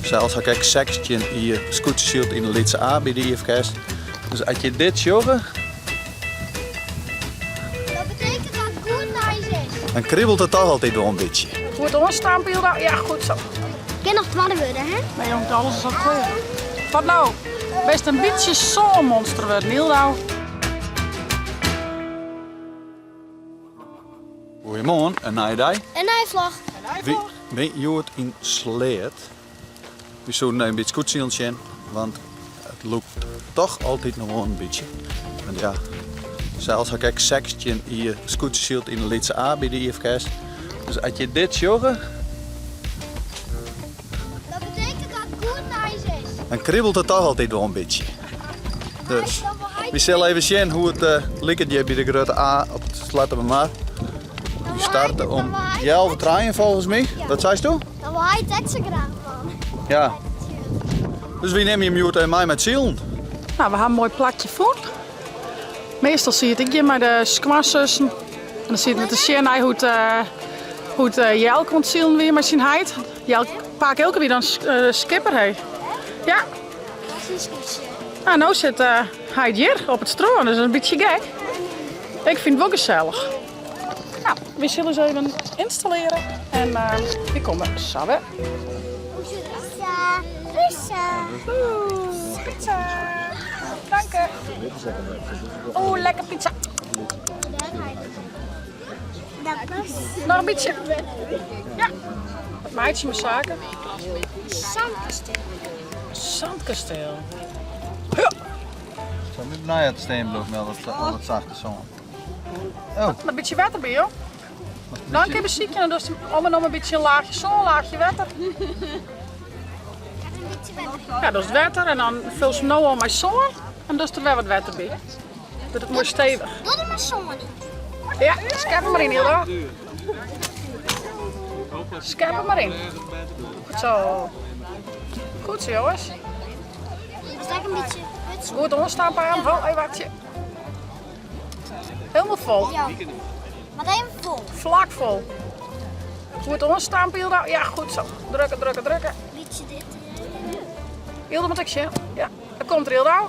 Sels ha ik ek 16 jier skûtsjesyld yn de Lytse A by de IFKS. Dus as je dit sjogge. Dat betekent dat it goed nijs is. Dan kribbelt it toch altyd wol in bytsje. Goed oanstampe, Hilda. Ja, goed zo. Kin noch twadde wurde, hè? Nee, jong, alles is al klear. Wat no? Bist in bytsje sânmonster wurden, Hilda. Goeiemoarn, in nije dei. In nije vlog. Wy binne hjoed yn Sleat. Wy soenen even by it skûtsjesilen sjen, want it lûkt toch altyd noch wol in bytsje. Want ja, sels ha ik ek 16 jier skûtsjesyld yn de Lytse A by de IFKS. Dus as je dit sjogge. Dat betekent dat it goed nijs is. Dan kribbelt it toch altyd wol in bytsje. Dus wy sille even sjen hoe't it liket hjir by de Grutte A op it Sleattemermar. Wy starte om healwei trijen folgens my. Wat seisto? Dan wol hy it ek sa graach dwaan. Ja. Dus wy nimme jim hjoed even mei mei it silen. Nou, we ha in moai plakje fûn. Meastal siet ik hjir mei de skoansussen. En dan sieten we te sjen nei hoe't, uh, hoe't uh, Jelke oan it silen wie mei syn heit. Jelke, pake Eelke wie dan uh, skipper, hè? Ja. Dat is een skûtsje. Nou, no sit uh, heit hjir op it strân, dus dat is in bytsje gek. Ik fyn it wol gesellich. Nou, wy sille ús even ynstallearje en uh, wy komme sa wer. Pizza, pizza. Oeh, pizza. Dank je. Oeh, lekker pizza. Noch in bytsje. Ja. Wat meitsje we saken? Sandkasteel. Sandkasteel. Zo moet nou ja het steenblok met al dat zachte zand. Oh. In bytsje wetter by, joh. Dan kin je besykje en dan om en om in bytsje in laachje sân, laachje wetter. Ja, dat is wetter en dan fulst no al mei sân en dan is der wer wat wetter by. Wurdt it moai stevich. Doe der mar sân yn. Ja, skep 'm mar yn, Hilda. Skep 'm mar yn. Goed zo. Goed zo, jongens. Is dat in bytsje Goed oanstampe aan. Oh, even wachtsje. Helemaal vol. Ja. Maar even vol. Flak vol. Goed oanstampe, Hilda. Ja, goed zo. Drukke, drukke, drukke. Bytsje dit. Hilda moat ek sjen. Ja, daar komt er Hilda.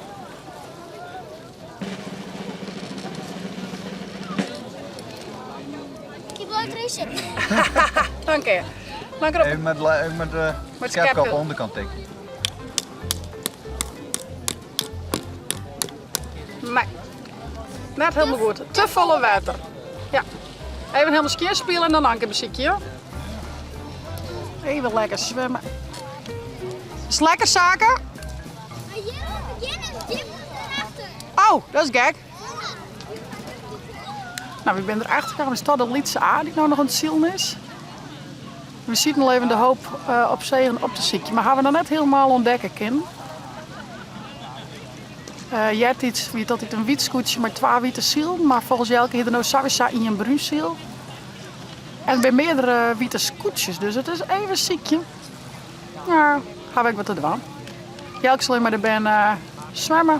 Ik blijf erin zitten. Dank je. Dank erop. Even met, even met de Met skepke op de skepke. onderkant tikken. Nee. Net helemaal goed. Te folle wetter. Ja. Even helemaal skjin spiele en dan anker besykje, joh. Even lekker swimme. Is it lekker, Sake? Maar hier moet beginnen, dit moet erachter. Oh, dat is gek. Nou, we binne der achter kaam is dat de lytse A dy't no noch oan it silen is. We sieten al even de hoop eh, op zee op te sykjen, mar hawwe we noch net hielendal ûntdekke kinnen. Uh, eartiids wie it altyd in wyt skûtsje mei twa wite silen, mar folgens Jelke hie der no sawiesa ien brún syl. En der binne meardere wite skûtsjes, dus it is even sykjen. Ja, hawwe ek wat te dwaan. Jelke sil even mei de bern uh, swimme.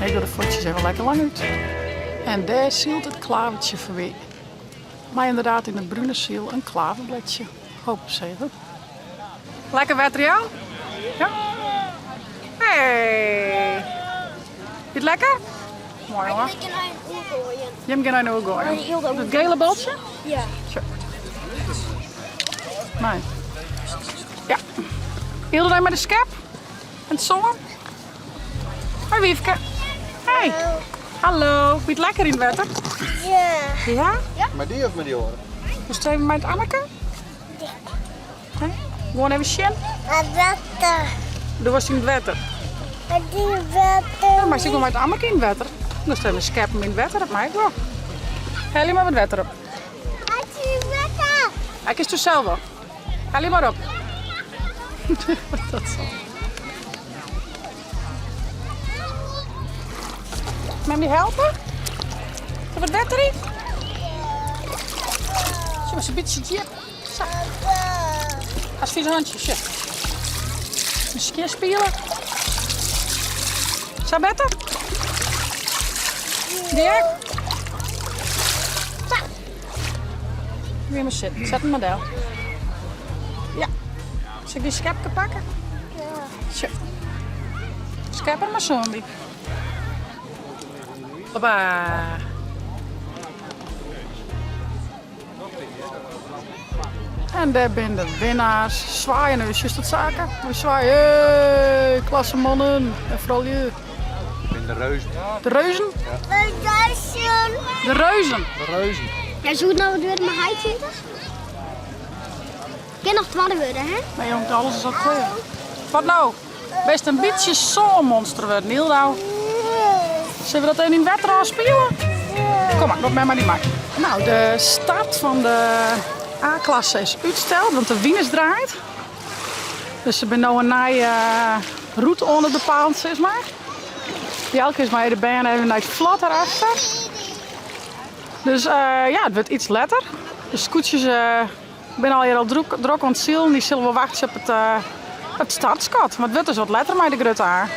Ik doe de fuotsjes even lekker lang út. En dêr sylt it klavertsje foarby. Mei ynderdaad yn it brune syl in klaverbledsje. Hoop op zegen. Lekker wetter, jou? Ja? Hey! Is it lekker? Moai hoor. Ik gean nei in oer goaien. Jim gean nei in oer goaien. Het gele boltsje? Ja. Zo. Nee. Ja. Hilde mei de skep? En it sân? Hoi Wiefke. Hey. Hallo. Wie it lekker yn it wetter? Ja. Ja? Mei dy of mei dy oare? Wolst even mei it Anneke? Ja. Hey. Gewoan even sjen. Het wetter. Do wolst yn it wetter. Het wetter. Ja, mar ik wol mei it Anneke yn it wetter. Dan even skeppen yn it wetter, dat mei ek wol. Helje mar wat wetter op. Het wetter. Hy kinst sels wol. Helje mar op. Dat zal. Mem dy helpe? Is der wat wetter yn? Sjoch, is in bytsje djip. Sa. Hast fize hantsjes, sjoch. Skjin spiele. Sa better? Dirk? Sa. Gean mar sitten. Set him mar del. Ja. Sil ik dyn skepke pakke? Ja. Sjoch. Skep er mar zombie. Hoppa. En dêr binne de winnaars. Swaaien nu, sjochst dat Sake? We swaaien. Hey, klasse mannen en froulju. Bin de reuzen. De reuzen? De reuzen. De reuzen. De reuzen. Ja, soe it no wat wurde mei heit 20? Kin noch twadde wurde, hè? Nee jong, alles is al klear. Wat no? Bist in bytsje sânmonster wurden, Yldau. Sille we dat even yn it wetter ôfspiele? Kom mar, docht mem mei dy mei. Nou, de start fan de A-klasse is útsteld, want de wyn is draaid. Dus se binne no in nije rûte oan it bepalen, sis mar. Jelke is mei de bern even nei it flot dêrachter. Dus ja, it wurdt iets letter. De skûtsjes binne allegear al drok oan it silen. Dy sille wol wachtsje op it startskot. Mar it wurdt dus wat letter mei de grutte A.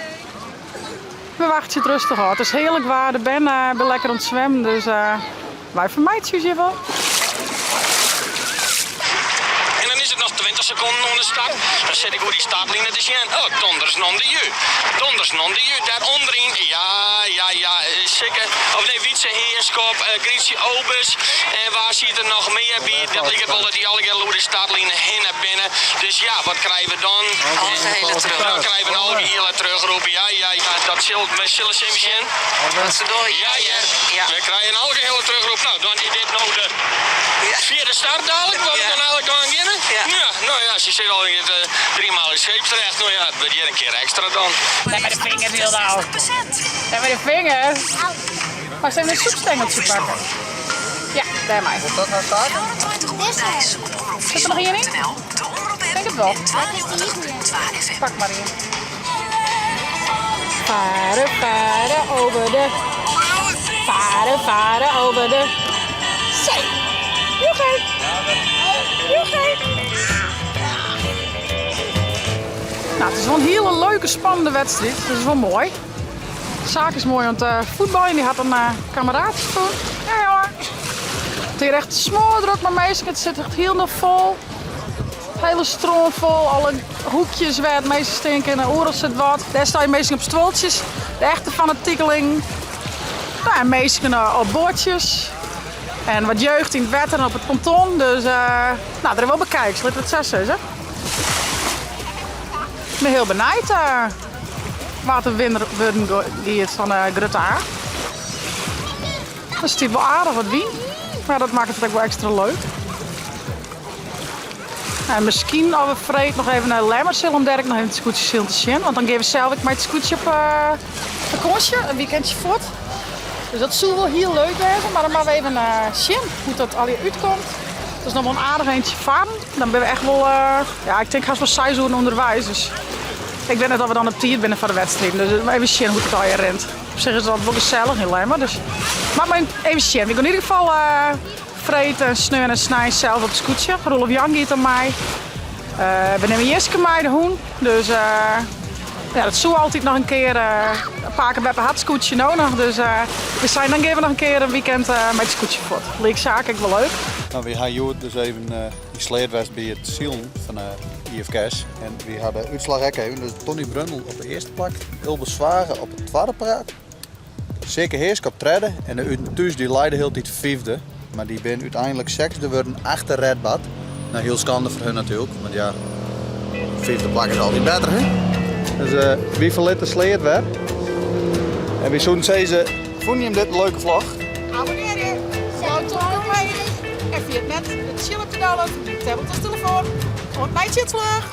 We wachtsje it rêstich ôf. It is hearlik waar, de bern binne lekker oan it swimmen, dus wy fermeitsje ús hjir wol. En dan is it noch 20 sekonden oan de start. Dan sit ik oer dy startline te sjen. Oh, donders non de ju. Donders non de ju. Dêr ûnderyn, ja, ja, ja, Sikke, of nee, Wietse Heerschop, Grietje Obers. En wa siet der noch mear by? Dat liket wol dat dy allegear oer de startline hinne binne. Dus ja, wat krije we dan? Algehele Dan terugroep. krije we in algehele terugroep. Ja, ja, ja, dat sil, we sille sim sjen. Wat se dogge, Ja, hear. Ja. We krije in algehele terugroep. No, dan is dit no de fjirde start dadelijk, wat we Ja. dan eigenlijk aan begjinne. Ja. Ja, no ja, se sit al yn it driemaal in scheepsrecht. No ja, it wurdt hjir in kear ekstra dan. Net mei de fingers, Yldau. Net mei de fingers. Moatst even in sûpstengeltsje pakke. Ja, dêrmei. Dat nou Sake? Sit der noch ien yn? Tink it wol. Pak mar ien. Varen, varen over de. Varen, varen over de. Zee. Joegee. Joegee. Nou, it is wol in hiele leuke, spannende wedstriid. Dat is wol moai. Sake is moai oan it fuotbaljen. Dy hat in kameraadsje fûn. Ja, jonge. It is hjir echt smoardrok mei minsken. It sit echt hielendal fol. It hiele strân fol. Alle hoekjes wêr't minsken stean kinne. Oeral sit wat. Dêr stean minsken op stuoltsjes. De echte fanatikelingen. Nou, en minsken op boatsjes. En wat jeugd yn it wetter en op it ponton. Dus nou, der is wol bekijks, lit we it sa sizze. Ik bin hiel benijd wa't de winner wurden giet fan de Grutte A. Der stiet wol aardich wat wyn, mar dat makket it ek wol ekstra leuk. En miskien as we freed noch even nei Lemmer sille om dêr ek noch even it skûtsjesilen te sjen. Want dan gean we sels ek mei it skûtsje op fakânsje, in weekendje fuort. Dus dat soe wol hiel leuk wêze, mar dan moatte we even sjen hoe't dat allegear útkomt. It is noch wol in aardich eintsje farren. Dan binne we echt wol, ja, ik tink hast wol seis oeren ûnderweis. Dus ik wit net oft we dan op tiid binne foar de wedstriden. Dus even sjen hoe't it allegear rint. Op sich is it altyd wol gesellich yn Lemmer, dus moat mar even sjen. We gean yn ieder gefal freed en sneon en snein sels op it skûtsje. Roelof Jan giet dan mei. We nimme Jiske mei, de hûn. Dus ja, dat soe altyd noch in kear. Pake en beppe hat it skûtsje no noch, dus we seinen dan gean we noch in kear in weekend mei it skûtsje fuort. Liek Sake ek wol leuk. No, wy ha hjoed dus even yn Sleat west by it silen fan de IFKS. En wy ha de útslach ek even. Dus Tony Brundel op de earste plak, Ulbe Zwaga op it twadde plak, Sikke Heersk op tredde en de Ut en Thús dy lei de hiele tiid fyfde. Mar dy bin úteinlik sechsde wurden achter Redbad. No, hiel skande foar hun natuerlik, want ja, fyfde plak is altyd better, hè? Dus wy ferlitte Sleat wer. En wy soenen sizze, fûnen jim dit in leuke vlog? Abonnearje, Jouw tompje omheech en ferjit net de tsjil op te downloaden op dyn tablet of telefoan. Oant nei tsjinslach!